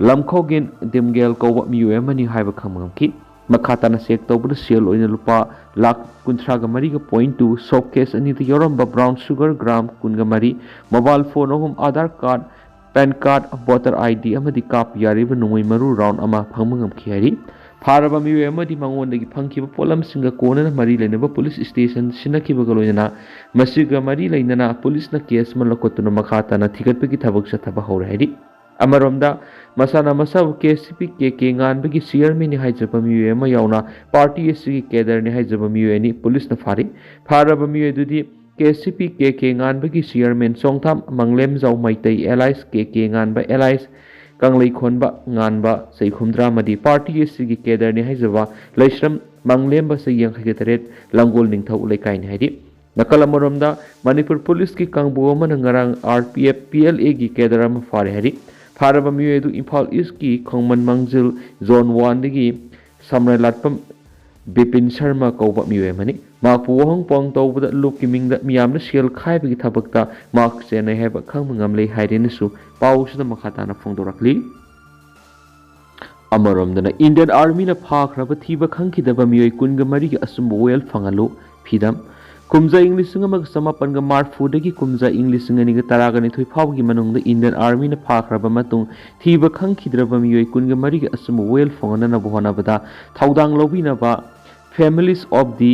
ꯂꯝꯈꯣꯒꯦꯟ ꯗꯤꯝꯒꯦꯜ ꯀꯧꯕ ꯃꯤꯑꯣꯏ ꯑꯃꯅꯤ ꯍꯥꯏꯕ ꯈꯪꯕ ꯉꯝꯈꯤ꯫ ꯃꯈꯥ ꯇꯥꯅ ꯆꯦꯛ ꯇꯧꯕꯗ ꯁꯦꯜ ꯑꯣꯏꯅ ꯂꯨꯄꯥ ꯂꯥꯈ ꯀꯨꯟꯊ꯭ꯔꯥꯒ ꯃꯔꯤꯒ ꯄꯣꯏꯟ ꯇꯨ, ꯁꯣꯞ ꯀꯦꯁ ꯑꯅꯤꯗ ꯌꯥꯎꯔꯝꯕ ꯕ꯭ꯔꯥꯎꯟ ꯁꯨꯒꯔ ꯒ꯭ꯔꯥꯝ ꯀꯨꯟꯒ ꯃꯔꯤ, ꯃꯣꯕꯥꯏꯜ ꯐꯣꯟ ꯑꯍꯨꯝ, Aadhaar card, PAN card, voter I D ꯑꯃꯗꯤ ꯀꯥꯞꯄ ꯌꯥꯔꯤꯕ ꯅꯣꯡꯃꯩ ꯃꯔꯨ ꯔꯥꯎꯟ ꯑꯃ ꯐꯪꯕ ꯉꯝꯈꯤ ꯍꯥꯏꯔꯤ꯫ ꯐꯥꯔꯕ ꯃꯤꯑꯣꯏ ꯑꯃꯗꯤ ꯃꯉꯣꯟꯗꯒꯤ ꯐꯪꯈꯤꯕ ꯄꯣꯠꯂꯝꯁꯤꯡꯒ ꯀꯣꯟꯅꯅ ꯃꯔꯤ ꯂꯩꯅꯕ ꯄꯨꯂꯤꯁ ꯁ꯭ꯇꯦꯁꯟ ꯁꯤꯟꯅꯈꯤꯕꯒ ꯂꯣꯏꯅꯅ ꯃꯁꯤꯒ ꯃꯔꯤ ꯂꯩꯅꯅ ꯄꯨꯂꯤꯁꯅ ꯀꯦꯁ ꯑꯃ ꯂꯧꯈꯠꯇꯨꯅ ꯃꯈꯥ ꯇꯥꯅ ꯊꯤꯒꯠꯄꯒꯤ ꯊꯕꯛ ꯆꯠꯊꯕ ꯍꯧꯔꯦ ꯍꯥꯏꯔꯤ꯫ ꯑꯃꯔꯣꯝꯗ, ꯃꯁꯥꯅ ꯃꯁꯥꯕꯨ ꯀꯦ ꯁꯤ ꯄꯤ ꯀꯦ ꯀꯦ ꯉꯥꯟꯕꯒꯤ ꯆꯤꯌꯔꯃꯦꯟꯅꯤ ꯍꯥꯏꯖꯕ ꯃꯤꯑꯣꯏ ꯑꯃ ꯌꯥꯎꯅ ꯄꯥꯔꯇꯤ ꯑꯁꯤꯒꯤ ꯀꯦꯗꯔꯅꯤ ꯍꯥꯏꯖꯕ ꯃꯤꯑꯣꯏ ꯑꯅꯤ ꯄꯨꯂꯤꯁꯅ ꯐꯥꯔꯤ꯫ ꯐꯥꯔꯕ ꯃꯤꯑꯣꯏ ꯑꯗꯨꯗꯤ ꯀꯦ ꯁꯤ ꯄꯤ ꯀꯦ ꯀꯦ ꯉꯥꯟꯕꯒꯤ ꯆꯤꯌꯔꯃꯦꯟ ꯆꯣꯡꯊꯥꯝ ꯃꯪꯂꯦꯝꯖꯥꯎ ꯃꯩꯇꯩ ꯑꯦꯂꯥꯏꯁ ꯀꯦ ꯀꯦ ꯉꯥꯟꯕ ꯑꯦꯂꯥꯏꯁ ꯀꯪꯂꯩꯈꯣꯟꯕ ꯉꯥꯟꯕ ꯆꯍꯤ ꯍꯨꯝꯗ꯭ꯔꯥ ꯑꯃꯗꯤ ꯄꯥꯔꯇꯤ ꯑꯁꯤꯒꯤ ꯀꯦꯗꯔꯅꯤ ꯍꯥꯏꯖꯕ ꯂꯩꯁ꯭ꯔꯝ ꯃꯪꯂꯦꯝꯕ ꯆꯍꯤ ꯌꯥꯡꯈꯩꯒ ꯇꯔꯦꯠ ꯂꯥꯡꯒꯣꯜ ꯅꯤꯡꯊꯧ ꯂꯩꯀꯥꯏꯅꯤ ꯍꯥꯏꯔꯤ꯫ ꯅꯥꯀꯜ ꯑꯃꯔꯣꯝꯗ ꯃꯅꯤꯄꯨꯔ ꯄꯨꯂꯤꯁꯀꯤ ꯀꯥꯡꯕꯨ ꯑꯃꯅ ꯉꯔꯥꯡ R P F P L ꯑꯦꯒꯤ ꯀꯦꯗꯔ ꯑꯃ ꯐꯥꯔꯦ ꯍꯥꯏꯔꯤ꯫ ꯐꯥꯔꯕ ꯃꯤꯑꯣꯏ ꯑꯗꯨ ꯏꯝꯐꯥꯜ ꯏꯁꯀꯤ ꯈꯣꯡꯃꯟ ꯃꯥꯡꯖꯤꯜ ꯖꯣꯟ ꯋꯥꯟꯗꯒꯤ ꯁꯝꯔꯥꯏ ꯂꯥꯠꯄꯝ ꯕꯤꯄꯤꯟ ꯁꯔꯃ ꯀꯧꯕ ꯃꯤꯑꯣꯏ ꯑꯃꯅꯤ꯫ ꯃꯍꯥꯛꯄꯨ ꯋꯥꯍꯪ ꯄꯥꯎꯍꯪ ꯇꯧꯕꯗ ꯂꯨꯞꯀꯤ ꯃꯤꯡꯗ ꯃꯤꯌꯥꯝꯅ ꯁꯦꯜ ꯈꯥꯏꯕꯒꯤ ꯊꯕꯛꯇ ꯃꯍꯥꯛ ꯆꯦꯟꯅꯩ ꯍꯥꯏꯕ ꯈꯪꯕ ꯉꯝꯂꯦ ꯍꯥꯏꯔꯦꯅꯁꯨ ꯄꯥꯎꯁꯤꯗ ꯃꯈꯥ ꯇꯥꯅ ꯐꯣꯡꯗꯣꯔꯛꯂꯤ꯫ ꯑꯃꯔꯣꯝꯗꯅ ꯏꯟꯗꯤꯌꯟ ꯑꯥꯔꯃꯤꯅ ꯐꯥꯈ꯭ꯔꯕ ꯊꯤꯕ ꯈꯪꯈꯤꯗꯕ ꯃꯤꯑꯣꯏ ꯀꯨꯟꯒ ꯃꯔꯤꯒꯤ ꯑꯆꯨꯝꯕ ꯋꯥꯌꯦꯜ ꯐꯪꯍꯜꯂꯨ꯫ ꯐꯤꯗꯝ: ꯀꯨꯝꯖꯥ ꯏꯪ ꯂꯤꯁꯤꯡ ꯑꯃꯒ ꯆꯃꯥꯄꯟꯒ ꯃꯔꯤꯐꯨꯗꯒꯤ ꯀꯨꯝꯖꯥ ꯏꯪ ꯂꯤꯁꯤꯡ ꯑꯅꯤꯒ ꯇꯔꯥꯒ ꯅꯤꯊꯣꯏ ꯐꯥꯎꯕꯒꯤ ꯃꯅꯨꯡꯗ ꯏꯟꯗꯤꯌꯟ ꯑꯥꯔꯃꯤꯅ ꯐꯥꯈ꯭ꯔꯕ ꯃꯇꯨꯡ ꯊꯤꯕ ꯈꯪꯈꯤꯗ꯭ꯔꯕ ꯃꯤꯑꯣꯏ ꯀꯨꯟꯒ ꯃꯔꯤꯒꯤ ꯑꯆꯨꯝꯕ ꯋꯥꯌꯦꯜ ꯐꯪꯍꯟꯅꯕ ꯍꯣꯠꯅꯕꯗ ꯊꯧꯗꯥꯡ ꯂꯧꯕꯤꯅꯕ Families of the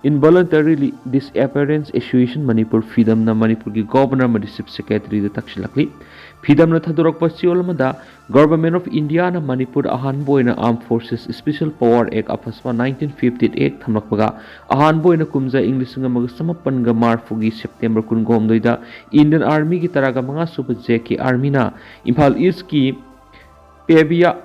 Involuntarily Disappearance Association Manipur, ꯐꯤꯗꯝꯅ ꯃꯅꯤꯄꯨꯔꯒꯤ ꯒꯣꯚꯔꯅꯔ ꯑꯃꯗꯤ ꯆꯤꯐ ꯁꯦꯀ꯭ꯔꯦꯇꯔꯤꯗ ꯇꯛꯁꯤꯜꯂꯛꯂꯤ꯫ ꯐꯤꯗꯝꯅ ꯊꯥꯗꯣꯔꯛꯄ ꯆꯦꯔꯣꯜ ꯑꯃꯗ Government of Indiaꯅ ꯃꯅꯤꯄꯨꯔꯗ ꯑꯍꯥꯟꯕ ꯑꯣꯏꯅ Armed Forces Special Power Act of Aspa nineteen fifty eight ꯊꯝꯂꯛꯄꯒ ꯑꯍꯥꯟꯕ ꯑꯣꯏꯅ ꯀꯨꯝꯖꯥ ꯏꯪ ꯂꯤꯁꯤꯡ ꯑꯃꯒ ꯆꯃꯥꯄꯟꯒ ꯃꯔꯤꯐꯨꯒꯤ ꯁꯦꯞꯇꯦꯝꯕꯔ ꯀꯨꯟꯍꯨꯝꯗꯣꯏꯗ ꯏꯟꯗꯤꯌꯟ ꯑꯥꯔꯃꯤꯒꯤ ꯇꯔꯥꯒ ꯃꯉꯥ ꯁꯨꯕ ꯖꯦ ꯀꯦ ꯑꯥꯔꯃꯤꯅ ꯏꯝꯐꯥꯜ ꯏꯁꯀꯤ ꯄꯦꯕꯤꯌꯥ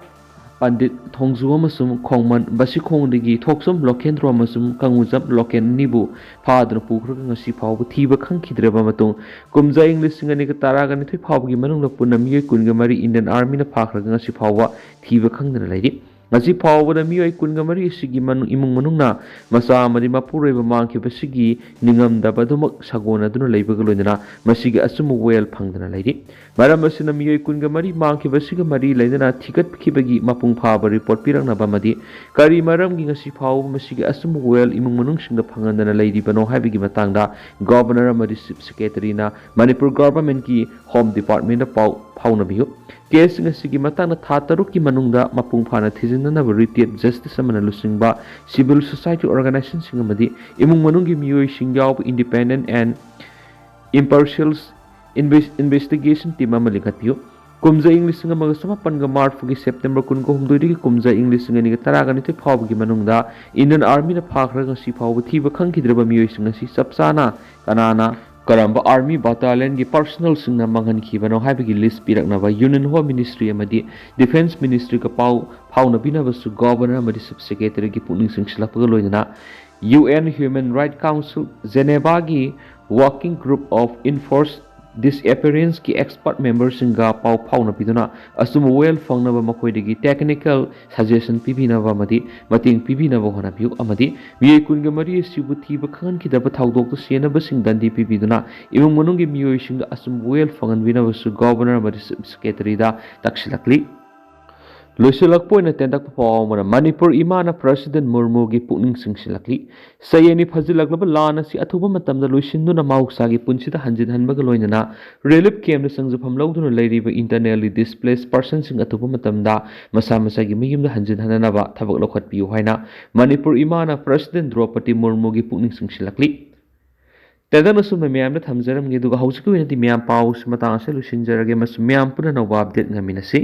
ꯄꯟꯗꯤꯠ ꯊꯣꯡꯖꯨ ꯑꯃꯁꯨꯡ ꯈꯣꯡꯃꯟ ꯕꯁꯤꯈꯣꯡꯗꯒꯤ ꯊꯣꯛꯆꯝ ꯂꯣꯀꯦꯟꯗ꯭ꯔꯣ ꯑꯃꯁꯨꯡ ꯀꯪꯉꯨꯖꯝ ꯂꯣꯀꯦꯟ ꯑꯅꯤꯕꯨ ꯐꯥꯗꯨꯅ ꯄꯨꯈ꯭ꯔꯒ ꯉꯁꯤ ꯐꯥꯎꯕ ꯊꯤꯕ ꯈꯪꯈꯤꯗ꯭ꯔꯕ ꯃꯇꯨꯡ ꯀꯨꯝꯖꯥ ꯏꯪ ꯂꯤꯁꯤꯡ ꯑꯅꯤꯒ ꯇꯔꯥꯒ ꯅꯤꯊꯣꯏ ꯐꯥꯎꯕꯒꯤ ꯃꯅꯨꯡꯗ ꯄꯨꯟꯅ ꯃꯤꯑꯣꯏ ꯀꯨꯟꯒ ꯃꯔꯤ ꯏꯟꯗꯤꯌꯟ ꯑꯥꯔꯃꯤꯅ ꯐꯥꯈ꯭ꯔꯒ ꯉꯁꯤ ꯐꯥꯎꯕ ꯊꯤꯕ ꯈꯪꯗꯅ ꯂꯩꯔꯤ꯫ ꯉꯁꯤ ꯐꯥꯎꯕꯗ ꯃꯤꯑꯣꯏ ꯀꯨꯟꯒ ꯃꯔꯤ ꯑꯁꯤꯒꯤ ꯃꯅꯨꯡ, ꯏꯃꯨꯡ ꯃꯅꯨꯡꯅ ꯃꯆꯥ ꯑꯃꯗꯤ ꯃꯄꯨꯔꯣꯏꯕ ꯃꯥꯡꯈꯤꯕꯁꯤꯒꯤ ꯅꯤꯡꯉꯝꯗꯕ ꯑꯗꯨꯃꯛ ꯁꯥꯒꯣꯟꯅꯗꯨꯅ ꯂꯩꯕꯒ ꯂꯣꯏꯅꯅ ꯃꯁꯤꯒꯤ ꯑꯆꯨꯝꯕ ꯋꯥꯌꯦꯜ ꯐꯪꯗꯅ ꯂꯩꯔꯤ꯫ ꯃꯔꯝ ꯑꯁꯤꯅ ꯃꯤꯑꯣꯏ ꯀꯨꯟꯒ ꯃꯔꯤ ꯃꯥꯡꯈꯤꯕꯁꯤꯒ ꯃꯔꯤ ꯂꯩꯅꯅ ꯊꯤꯒꯠꯈꯤꯕꯒꯤ ꯃꯄꯨꯡ ꯐꯥꯕ ꯔꯤꯄꯣꯔꯠ ꯄꯤꯔꯛꯅꯕ ꯑꯃꯗꯤ ꯀꯔꯤ ꯃꯔꯝꯒꯤ ꯉꯁꯤ ꯐꯥꯎꯕ ꯃꯁꯤꯒꯤ ꯑꯆꯨꯝꯕ ꯋꯥꯌꯦꯜ ꯏꯃꯨꯡ ꯃꯅꯨꯡꯁꯤꯡꯗ ꯐꯪꯍꯟꯗꯅ ꯂꯩꯔꯤꯕꯅꯣ ꯍꯥꯏꯕꯒꯤ ꯃꯇꯥꯡꯗ ꯒꯣꯚꯔꯅꯔ ꯑꯃꯗꯤ ꯆꯤꯐ ꯁꯦꯀ꯭ꯔꯦꯇꯔꯤꯅ ꯃꯅꯤꯄꯨꯔ ꯒꯣꯚꯔꯟꯃꯦꯟꯠꯀꯤ ꯍꯣꯝ ꯗꯤꯄꯥꯔꯠꯃꯦꯟꯠꯇ ꯄꯥꯎ ꯐꯥꯎꯅꯕꯤꯌꯨ꯫ ꯀꯦꯁꯁꯤꯡ ꯑꯁꯤꯒꯤ ꯃꯇꯥꯡꯗ ꯊꯥ ꯇꯔꯨꯛꯀꯤ ꯃꯅꯨꯡꯗ ꯃꯄꯨꯡ ꯐꯥꯅ ꯊꯤꯖꯤꯟꯅꯅꯕ ꯔꯤꯇꯦꯠ ꯖꯁꯇꯤꯁ ꯑꯃꯅ ꯂꯨꯆꯤꯡꯕ ꯁꯤꯚꯤꯜ ꯁꯣꯁꯥꯏꯇꯤ ꯑꯣꯔꯒꯅꯥꯏꯖꯦꯁꯟꯁꯤꯡ ꯑꯃꯗꯤ ꯏꯃꯨꯡ ꯃꯅꯨꯡꯒꯤ ꯃꯤꯑꯣꯏꯁꯤꯡ ꯌꯥꯎꯕ independent and impartial inves-, investigation team ꯑꯃ ꯂꯤꯡꯈꯠꯄꯤꯌꯨ꯫ ꯀꯨꯝꯖꯥ ꯏꯪ ꯂꯤꯁꯤꯡ ꯑꯃꯒ ꯆꯃꯥꯄꯟꯒ ꯃꯔꯤꯐꯨꯒꯤ ꯁꯦꯞꯇꯦꯝꯕꯔ ꯀꯨꯟꯒ ꯍꯨꯝꯗꯣꯏꯗꯒꯤ ꯀꯨꯝꯖꯥ ꯏꯪ ꯂꯤꯁꯤꯡ ꯑꯅꯤꯒ ꯇꯔꯥꯒ ꯅꯤꯊꯣꯏ ꯐꯥꯎꯕꯒꯤ ꯃꯅꯨꯡꯗ ꯏꯟꯗꯤꯌꯟ ꯑꯥꯔꯃꯤꯅ ꯐꯥꯈ꯭ꯔꯒ ꯉꯁꯤ ꯐꯥꯎꯕ ꯊꯤꯕ ꯈꯪꯈꯤꯗ꯭ꯔꯕ ꯃꯤꯑꯣꯏꯁꯤꯡ ꯑꯁꯤ ꯆꯞ ꯆꯥꯅ ꯀꯅꯥꯅ, ꯀꯔꯝꯕ ꯑꯥꯔꯃꯤ ꯕꯠꯇꯥꯂꯤꯌꯟꯒꯤ ꯄꯔꯁꯅꯦꯜꯁꯤꯡꯅ ꯃꯥꯡꯍꯟꯈꯤꯕꯅꯣ ꯍꯥꯏꯕꯒꯤ ꯂꯤꯁ ꯄꯤꯔꯛꯅꯕ ꯌꯨꯅꯤꯌꯟ ꯍꯣꯝ ꯃꯤꯅꯤꯁꯇ꯭ꯔꯤ ꯑꯃꯗꯤ ꯗꯤꯐꯦꯟꯁ ꯃꯤꯅꯤꯁꯇ꯭ꯔꯤꯒ ꯄꯥꯎ ꯐꯥꯎꯅꯕꯤꯅꯕꯁꯨ ꯒꯣꯚꯔꯅꯔ ꯑꯃꯗꯤ ꯆꯤꯐ ꯁꯦꯀ꯭ꯔꯦꯇꯔꯤꯒꯤ ꯄꯨꯛꯅꯤꯡ ꯆꯤꯡꯁꯤꯜꯂꯛꯄꯒ ꯂꯣꯏꯅꯅ U N human right council ꯖꯦꯅꯦꯚꯥꯒꯤ ꯋꯥꯔꯀꯤꯡ ꯒ꯭ꯔꯨꯞ ꯑꯣꯐ ꯏꯟꯐꯣꯔꯁ ꯗꯤꯁꯑꯦꯄꯤꯌꯔꯦꯟꯁꯀꯤ ꯑꯦꯛꯁꯄꯔꯠ ꯃꯦꯝꯕꯔꯁꯤꯡꯒ ꯄꯥꯎ ꯐꯥꯎꯅꯕꯤꯗꯨꯅ ꯑꯆꯨꯝꯕ ꯋꯥꯌꯦꯜ ꯐꯪꯅꯕ ꯃꯈꯣꯏꯗꯒꯤ ꯇꯦꯛꯅꯤꯀꯦꯜ ꯁꯖꯦꯁꯟ ꯄꯤꯕꯤꯅꯕ ꯑꯃꯗꯤ ꯃꯇꯦꯡ ꯄꯤꯕꯤꯅꯕ ꯍꯣꯠꯅꯕꯤꯌꯨ ꯑꯃꯗꯤ ꯃꯤꯑꯣꯏ ꯀꯨꯟꯒ ꯃꯔꯤ ꯑꯁꯤꯕꯨ ꯊꯤꯕ ꯈꯪꯍꯟꯈꯤꯗꯕ ꯊꯧꯗꯣꯛꯇ ꯁꯤꯖꯤꯟꯅꯕꯁꯤꯡ ꯗꯟꯗꯤ ꯄꯤꯕꯤꯗꯨꯅ ꯏꯃꯨꯡ ꯃꯅꯨꯡꯒꯤ ꯃꯤꯑꯣꯏꯁꯤꯡꯗ ꯑꯆꯨꯝꯕ ꯋꯥꯌꯦꯜ ꯐꯪꯍꯟꯕꯤꯅꯕꯁꯨ ꯒꯣꯚꯔꯅꯔ ꯑꯃꯗꯤ ꯆꯤꯐ ꯁꯦꯀ꯭ꯔꯦꯇꯔꯤꯗ ꯇꯛꯁꯤꯜꯂꯛꯂꯤ꯫ ꯂꯣꯏꯁꯤꯜꯂꯛꯄ ꯑꯣꯏꯅ ꯇꯦꯟꯇꯛꯄ ꯄꯥꯎ ꯑꯃꯅ, ꯃꯅꯤꯄꯨꯔ ꯏꯃꯥꯅ ꯄ꯭ꯔꯁꯤꯗꯦꯟ ꯃꯨꯔꯃꯨꯒꯤ ꯄꯨꯛꯅꯤꯡ ꯆꯤꯡꯁꯤꯜꯂꯛꯂꯤ꯫ ꯆꯌꯦꯠꯅ ꯐꯖꯤꯜꯂꯛꯂꯕ ꯂꯥꯟ ꯑꯁꯤ ꯑꯊꯨꯕ ꯃꯇꯝꯗ ꯂꯣꯏꯁꯤꯟꯗꯨꯅ ꯃꯍꯧꯁꯥꯒꯤ ꯄꯨꯟꯁꯤꯗ ꯍꯟꯖꯤꯟꯍꯟꯕꯒ ꯂꯣꯏꯅꯅ ꯔꯤꯂꯤꯐ ꯀꯦꯝꯞꯇ ꯆꯪꯖꯐꯝ ꯂꯧꯗꯨꯅ ꯂꯩꯔꯤꯕ ꯏꯟꯇꯔꯅꯦꯜꯂꯤ ꯗꯤꯁꯄ꯭ꯂꯦꯁ ꯄꯔꯁꯟꯁꯤꯡ ꯑꯊꯨꯕ ꯃꯇꯝꯗ ꯃꯁꯥ ꯃꯁꯥꯒꯤ ꯃꯌꯨꯝꯗ ꯍꯟꯖꯤꯟꯍꯟꯅꯅꯕ ꯊꯕꯛ ꯂꯧꯈꯠꯄꯤꯌꯨ ꯍꯥꯏꯅ ꯃꯅꯤꯄꯨꯔ ꯏꯃꯥꯅ ꯄ꯭ꯔꯁꯤꯗꯦꯟ ꯗ꯭ꯔꯧꯄꯗꯤ ꯃꯨꯔꯃꯨꯒꯤ ꯄꯨꯛꯅꯤꯡ ꯆꯤꯡꯁꯤꯜꯂꯛꯂꯤ꯫ ꯇꯦꯟꯇꯛꯅ ꯁꯨꯝꯅ ꯃꯌꯥꯝꯗ ꯊꯝꯖꯔꯝꯒꯦ, ꯑꯗꯨꯒ ꯍꯧꯖꯤꯛꯀꯤ ꯑꯣꯏꯅꯗꯤ ꯃꯌꯥꯝ ꯄꯥꯎꯁꯤ ꯃꯇꯥꯡ ꯑꯁꯤꯗ ꯂꯣꯏꯁꯤꯟꯖꯔꯒꯦ꯫ ꯃꯁꯤ ꯃꯌꯥꯝ ꯄꯨꯟꯅ ꯑꯅꯧꯕ ꯑꯞꯗꯦꯠ ꯉꯥꯏꯃꯤꯟꯅꯁꯤ꯫